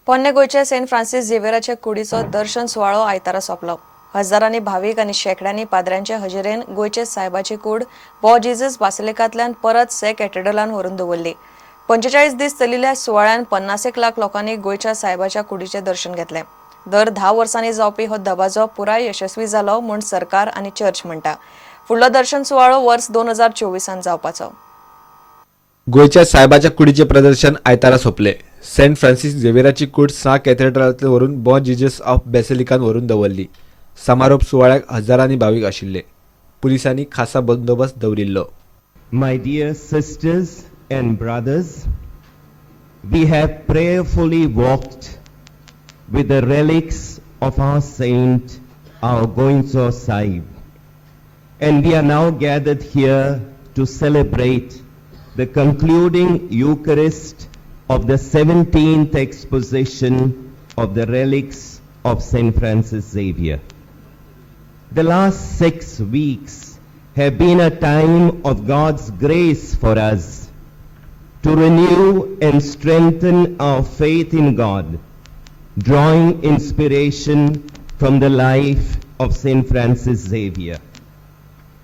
पोन्ने गोंयच्या Saint Francis झेवियराच्या कुडीचो दर्शन सुवाळो आयतारा सोंपलो. हजारांनी भावीक आनी शेंकड्यांनी पाद्र्यांचे हजेरेन गोंयचे सायबाची कूड बॉ जीजस बासिलिकांतल्यान परत से कॅथेड्रलान व्हरून दवरली. 45 दीस चलिल्ल्या सुवाळ्यान 50 लाख लोकांनी गोंयच्या सायबाच्या कुडीचें दर्शन घेतलें. दर 10 वर्सांनी जावपी हो दबाजो पुराय यशस्वी जालो म्हूण सरकार आनी चर्च म्हणटा. फुडलो दर्शन सुवाळो वर्स 2024 जावपाचो. गोंयच्या सायबाच्या कुडीचें प्रदर्शन आयतारा सोंपलें. सेंट फ्रांसीस झेवियराची कूड सां कॅथेड्रलांतल्यान व्हरून बॉ जीजस ऑफ बेसिलिकान व्हरून दवरली. समारोप सुवाळ्याक हजारांनी भावीक आशिल्ले. पुलिसांनी खासा बंदोबस्त दवरिल्लो. My dear sisters and brothers, we have prayerfully walked with the relics of our saint, our Goencho Sahib. And we are now gathered here to celebrate the concluding Eucharist of the 17th exposition of the relics of St. Francis Xavier. The last 6 weeks have been a time of God's grace for us to renew and strengthen our faith in God, drawing inspiration from the life of St. Francis Xavier.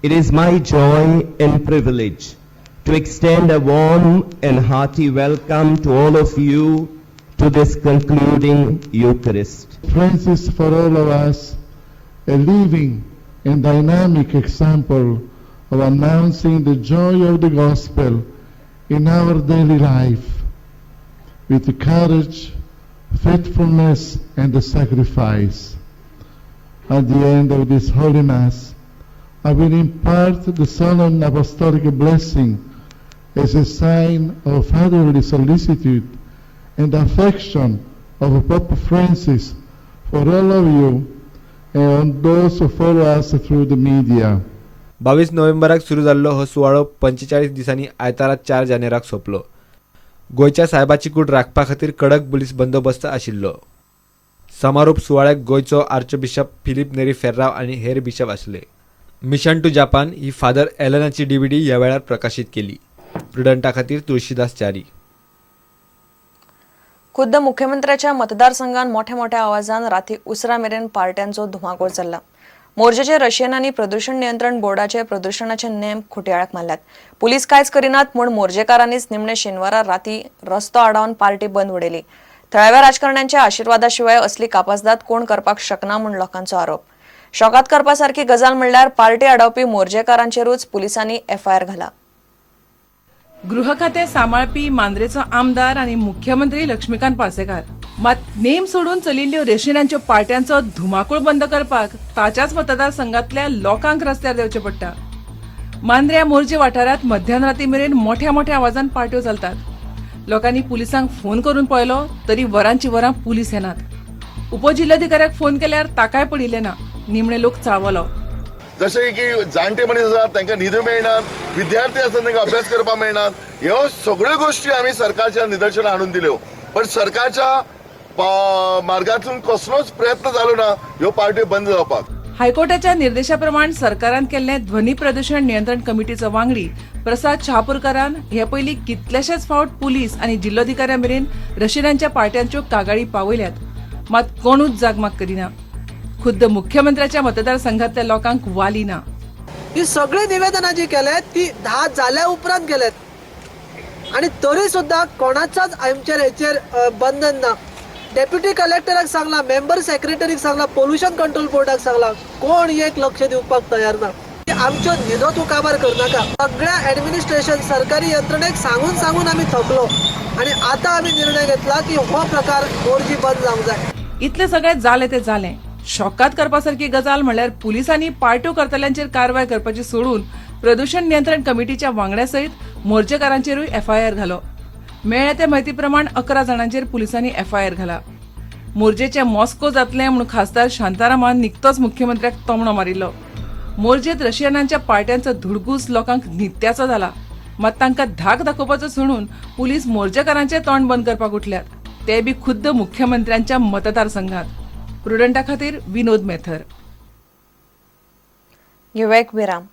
It is my joy and privilege to extend a warm and hearty welcome to all of you to this concluding Eucharist. Francis, for all of us, a living and dynamic example of announcing the joy of the gospel in our daily life with courage, faithfulness, and sacrifice. At the end of this Holy Mass, I will impart the solemn apostolic blessing as a sign of fatherly solicitude and affection of Pope Francis for all of you and those who follow us through the media. 22 नोव्हेंबराक सुरू जाल्लो हो सुवाळो 45 दिसांनी आयतारा 4 जानेराक सोंपलो. गोंयच्या सायबाची कूड राखपा खातीर कडक पुलीस बंदोबस्त आशिल्लो. समारोप सुवाळ्याक गोंयचो आर्चबिशप फिलीप नेरी फेर्राव आनी हेर बिशप आसले. मिशन टू जापान ही फादर एलनाची डीव्हीडी ह्या वेळार प्रकाशीत केली. प्रुडंटा खातीर तुळशीदास च्यारी. खुद्द मुख्यमंत्र्याच्या मतदारसंघात मोठ्या मोठ्या आवाजान राती उसरा मेरेन पार्ट्यांचो धुमाकूळ चल्ला. मोरजेचे रशियनांनी प्रदूषण नियंत्रण बोर्डाचे प्रदूषणाचे नेम खुटयाळ्याक मारल्यात. पुलीस कांयच करिनात म्हूण मोरजेकारांनीच निमणे शेनवारा राती रस्तो आडावन पार्टी बंद उडयली. थळाव्या राजकारण्यांच्या आशिर्वादाशिवाय असली कापासदाद कोण करपाक शकना म्हूण लोकांचो आरोप. शॉकाद करपा सारकी गजाल म्हणल्यार पार्टी आडावपी मोरजेकारांचेरूच पुलिसांनी एफआयआर घाला. गृह खातें सांबाळपी मांद्रेचो आमदार आनी मुख्यमंत्री लक्ष्मीकांत पार्सेकार, मात नेम सोडून चलिल्ल्यो रेशनांच्यो पार्ट्यांचो धुमाकूळ बंद करपाक ताच्याच मतदारसंघातल्या लोकांक रस्त्यार देंवचें पडटा. मांद्र्या मोरजे वाठारांत मध्यानराती मेरेन मोठ्या मोठ्या आवाजान पार्ट्यो चलतात. लोकांनी पुलिसांक फोन करून पळयलो तरी वरांची वरां पुलीस येनात. उपजिल्होधिकाऱ्याक फोन केल्यार ताकाय पडिल्लें ना. निमणे लोक चाळवलो. जशे की जाणटे मनीस आसात, तांकां न्हिद मेळनात, विद्यार्थी आसात, तांकां अभ्यास करपाक मेळनात. ह्यो सगळ्यो गोश्टी आमी सरकारच्या निदर्शनाक हाडून दिल्यो, पण सरकारच्या मार्गातून कसलोच प्रयत्न जालो ना ह्यो पार्ट्यो बंद जावपाक. हायकोर्टाच्या निर्देशाप्रमाण सरकारान केल्ले ध्वनी प्रदूषण नियंत्रण कमिटीचो वांगडी प्रसाद शहापूरकारान हे पयलीं कितलेशेच फावट पुलीस आनी जिल्लोधिकाऱ्या मेरेन रशियनांच्या पार्ट्यांच्यो कागाळी पावयल्यात, मात कोणूच जागमाग करिना. खुद्द मुख्यमंत्र्याच्या मतदारसंघातल्या लोकांक वाली ना. ही सगळी निवेदनां जी केल्यात ती 10 जाल्या उपरांत केल्यात आणि तरी सुद्दां कोणाचाच आमचेर हेचेर बंधन ना. डेप्युटी कलेक्टराक सांगला, मेंबर सेक्रेटरीक सांगला, पोल्युशन कंट्रोल बोर्डाक सांगला, कोण एक लक्ष दिवपाक तयार ना. आमच्यो न्हिदो तूं काबार करनाका. सगळ्या एडमिनिस्ट्रेशन, सरकारी यंत्रणेक सांगून सांगून आमी थकलो आणि आतां आमी निर्णय घेतला की हो प्रकार मोरजी बंद जावंक जाय. इतलें सगळें जालें तें जालें, शॉकाद करपासारकी गजाल म्हणल्यार पुलिसांनी पार्ट्यो करतल्यांचेर कारवाय करपाची सोडून प्रदूषण नियंत्रण कमिटीच्या वांगड्या सयत मोर्चेकारांचेरूय एफआयआर घालो. मेळ्ळ्या ते म्हायती प्रमाण 11 जाणांचेर पुलिसांनी एफआयआर घाला. मोरजेचे मॉस्को जातलें म्हूण खासदार शांतारामान निकतोच मुख्यमंत्र्याक तोमणो मारिल्लो. मोरजेत रशियनांच्या पार्ट्यांचो धुडगूस लोकांक नित्याचो जाला, मात तांकां धाक दाखोवपाचो सोडून पुलीस मोर्जेकारांचे तोंड बंद करपाक उठल्यात, ते बी खुद्द मुख्यमंत्र्यांच्या मतदारसंघात. प्रुडंटा खातीर विनोद मेथर. घेवया एक विराम.